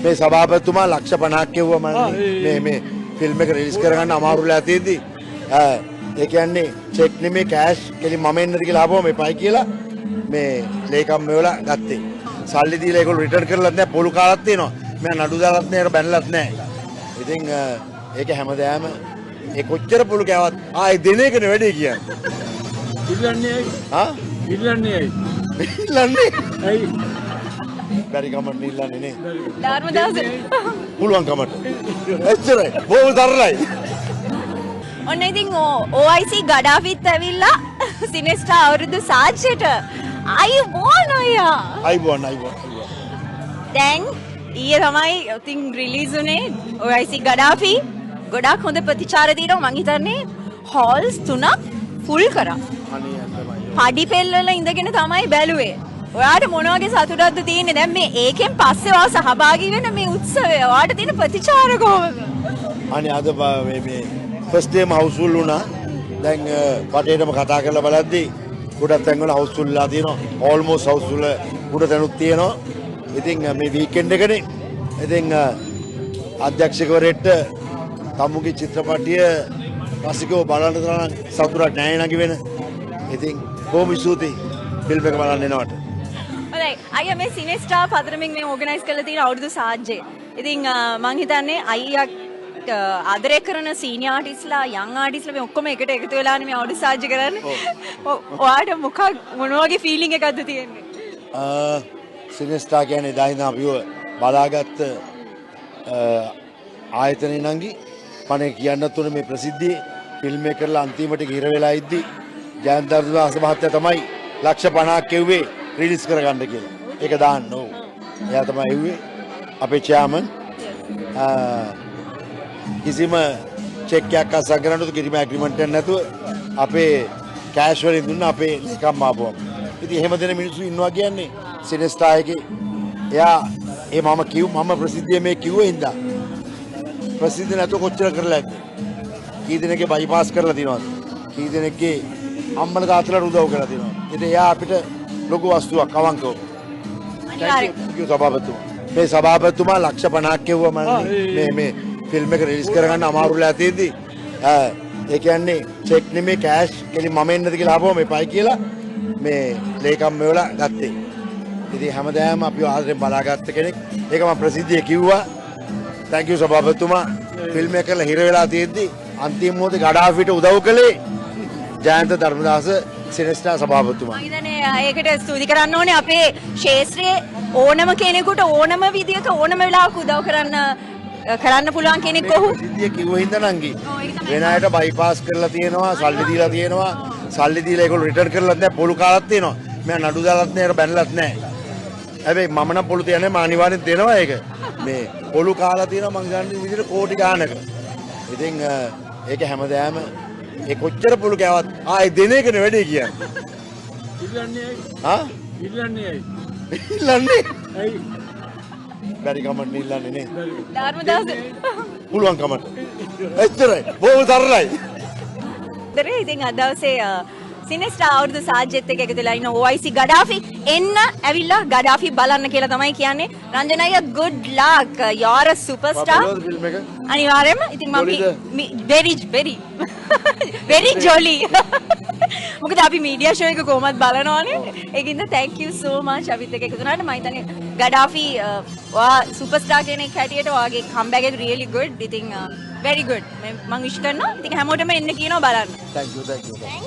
මේ සභාපතිතුමා ලක්ෂ 50ක් කිව්වා මන්නේ මේ මේ ෆිල්ම් එක රිලීස් කරගන්න අමාරු වෙලා තියෙද්දි, ඒ කියන්නේ චෙක් නෙමේ කෑෂ් කෙලින් මම එන්නද කියලා ආපුවම එපයි කියලා මේ ලේකම් මෙවලා ගත්තේ. සල්ලි දීලා ඒගොල්ලෝ රිටර්න් කරලත් නෑ, පොලු කාලක් තියෙනවා. මම නඩු දාලත් නෑ, ඒක බැනලත් නෑ. ඉතින් ඒක හැමදාම ඒ කොච්චර පොලු කෑවත් ආයේ දෙන එකනේ වැඩේ කියන්නේ. ඉල්ලන්නේ ඇයි? ආ? ඉල්ලන්නේ ඇයි? ඉල්ලන්නේ? ඇයි? බැරි කමට ඉල්ලන්නේ නේ. ධර්මදාස. පුළුවන් කමට. එච්චරයි. බොහොම සරලයි. ඔන්න ඉතින් OIC ගඩාෆිත් ඇවිල්ලා සිනෙස්ටා අවුරුදු සාජ්‍යයට. අයිබෝන් අයියා. අයිබෝන් අයිබෝන්. දැන් ඊයේ තමයි ඉතින් රිලීස් වුණේ OIC Gaddafi. ගොඩාක් හොඳ ප්‍රතිචාර තියෙනවා. මං හිතන්නේ හෝල්ස් තුනක් ෆුල් කරා. අනේ ඇත්තමයි. පඩි පෙල් වල ඉඳගෙන තමයි බැලුවේ. ඔයාට මොන වගේ සතුටක්ද තියෙන්නේ දැන් මේ ඒකෙන් පස්සේ ඔයා සහභාගී වෙන මේ උත්සවය? ඔයාට තියෙන ප්‍රතිචාර කොහොමද? අනේ අද මේ මේ ෆස්ට් ඩේම හවුස්ෆුල් වුණා. දැන් වටේටම කතා කරලා බලද්දි ගොඩක් තැන්වල හවුස්ෆුල් වෙලා තියෙනවා. ඕල්මෝස්ට් හවුස්ෆුල් ගොඩ තැනුත් තියෙනවා. ඉතින් මේ වීකෙන්ඩ් එකනේ. ඉතින් අධ්‍යක්ෂකවරයෙක්ට තමුගේ චිත්‍රපටිය රසිකව බලන්න තරම් සතුටක් නෑ නගි වෙන. ඉතින් බොහොම ස්තුතියි ෆිල්ම් එක බලන්න එනවට. හොඳයි. අයියා, මේ සිනෙස්ටාර් පදනමින් මේ ඕගනයිස් කරලා තියෙන අවුරුදු සාජ්ජේ. ඉතින් මං හිතන්නේ අයියා ආදරය කරන සීනියර් ආටිස්ට්ලා, යං ආටිස්ට්ලා මේ ඔක්කොම එකට එකතු වෙලානේ මේ අවුරුදු සාජ්ජේ කරන්නේ. ඔයාට මොකක් මොන වගේ ෆීලිං එකක්ද තියෙන්නේ? සිනෙස්ටාර් කියන්නේ එදා ඉඳන් අපිව බලාගත්ත ආයතනය නංගි. මම කියන්නත් ඕනේ මේ ප්‍රසිද්ධියේ ෆිල්ම් එක කරලා අන්තිමට හිර වෙලා ඉද්දි ජයන්ත ධර්මදාස මහත්තයා තමයි ලක්ෂ 50ක් කිව්වේ රිලීස් කරගන්න කියලා. ඒක දාන්න ඕ. එයා තමයි එව්වේ අපේ චෙයාමන්. කිසිම චෙක් එකක් අත්සන් කරන්න නැතුව, කිසිම ඇග්‍රීමන්ට් එකක් නැතුව අපේ කෑෂ් වලින් දුන්න අපේ ලේකම් ආපුවම. ඉතින් එහෙම දෙන මිනිස්සු ඉන්නවා කියන්නේ සිනෙස්ටාර් එකේ. එයා ඒ මම කිව් මම ප්‍රසිද්ධිය මේ කිව්ව හින්දා ප්‍රසිද්ධ නැතුව කොච්චර කරලා ඇද්ද? කී දෙනෙක්ගේ බයිපාස් කරලා තියෙනවද? කී දෙනෙක්ගේ අම්මලා තාත්තලාට උදව් කරලා තියෙනවද? ඉතින් එයා අපිට ලොකු වස්තුවක් අවංකව. අනිවාර්යෙන්. Thank you සභාපතිතුමා. මේ සභාපතිතුමා ලක්ෂ 50ක් කිව්වා මන්නේ මේ මේ ෆිල්ම් එක රිලීස් කරගන්න අමාරු වෙලා තියෙද්දි, ඒ කියන්නේ චෙක් නෙමේ කෑෂ් කෙලින් මම එන්නද කියලා ආපුවම එපයි කියලා මේ ලේකම් මෙවලා ගත්තේ. ඉතින් හැමදාම අපිව ආදරෙන් බලාගත්ත කෙනෙක්. ඒක මම ප්‍රසිද්ධියේ කිව්වා. Thank you සභාපතිතුමා. ෆිල්ම් එක කරලා හිර වෙලා තියෙද්දි අන්තිම මොහොතේ ගඩාෆිට උදව් කළේ ජයන්ත ධර්මදාස සිනෙස්ටාර් සභාපතිතුමා. මං හිතන්නේ ඒකට ස්තුති කරන්න ඕනේ. අපේ ක්ෂේත්‍රයේ ඕනම කෙනෙකුට ඕනම විදියක ඕනම වෙලාවක උදව් කරන්න පුළුවන් කෙනෙක් ඔහු. ප්‍රසිද්ධිය කිව්ව හින්දා නංගි. ඔව්, ඒක තමයි. වෙන අයට බයිපාස් කරලා තියෙනවා, සල්ලි දීලා තියෙනවා. සල්ලි දීලා ඒගොල්ලෝ රිටර්න් කරලත් නෑ, පොලු කාලක් තියෙනවා. මම නඩු දාලත් නෑ, ඒක බැනලත් නෑ. හැබැයි මම නම් පොලු තියන්නේ මම අනිවාර්යෙන් දෙනවා ඒක. මේ පොලු කාලා තියෙනවා මං ගන්න විදිහට කෝටි ගානක. ඉතින් ඒක හැමදාම ඒ කොච්චර පොලු කෑවත් ආයේ දෙන එකනේ වැඩේ කියන්නේ. ඉල්ලන්නේ ඇයි? ආ? ඉල්ලන්නේ ඇයි? ඉල්ලන්නේ? ඇයි? බැරි කමට ඉල්ලන්නේ නේ. ධර්මදාස. පුළුවන් කමට. එච්චරයි. බොහොම සරලයි. දරේ ඉතින් අද දවසේ සිනෙස්ටාර් අවුරුදු සාජ්‍යත් එක්ක එකතු වෙලා ඉන්න OIC Gaddafi එන්න ඇවිල්ලා ගඩාෆි බලන්න කියලා තමයි කියන්නේ. රංජන අයියා, good luck. You're a superstar. බලුවද ෆිල්ම් එක? අනිවාර්යයෙන්ම. ඉතින් මම ජොලිද? Very very very jolly. මොකද අපි මීඩියා ෂෝ එක කොහොමත් බලනවානේ. ඒකින්ද thank you so much අපිත් එක්ක එකතු වුණාට. මම හිතන්නේ ගඩාෆි ඔයා සුපර්ස්ටාර් කෙනෙක් හැටියට ඔයාගේ කම්බැක් එක really good. ඉතින් very good. මං විශ් කරනවා. ඉතින් හැමෝටම එන්න කියනවා බලන්න. Thank you, thank you, thank you.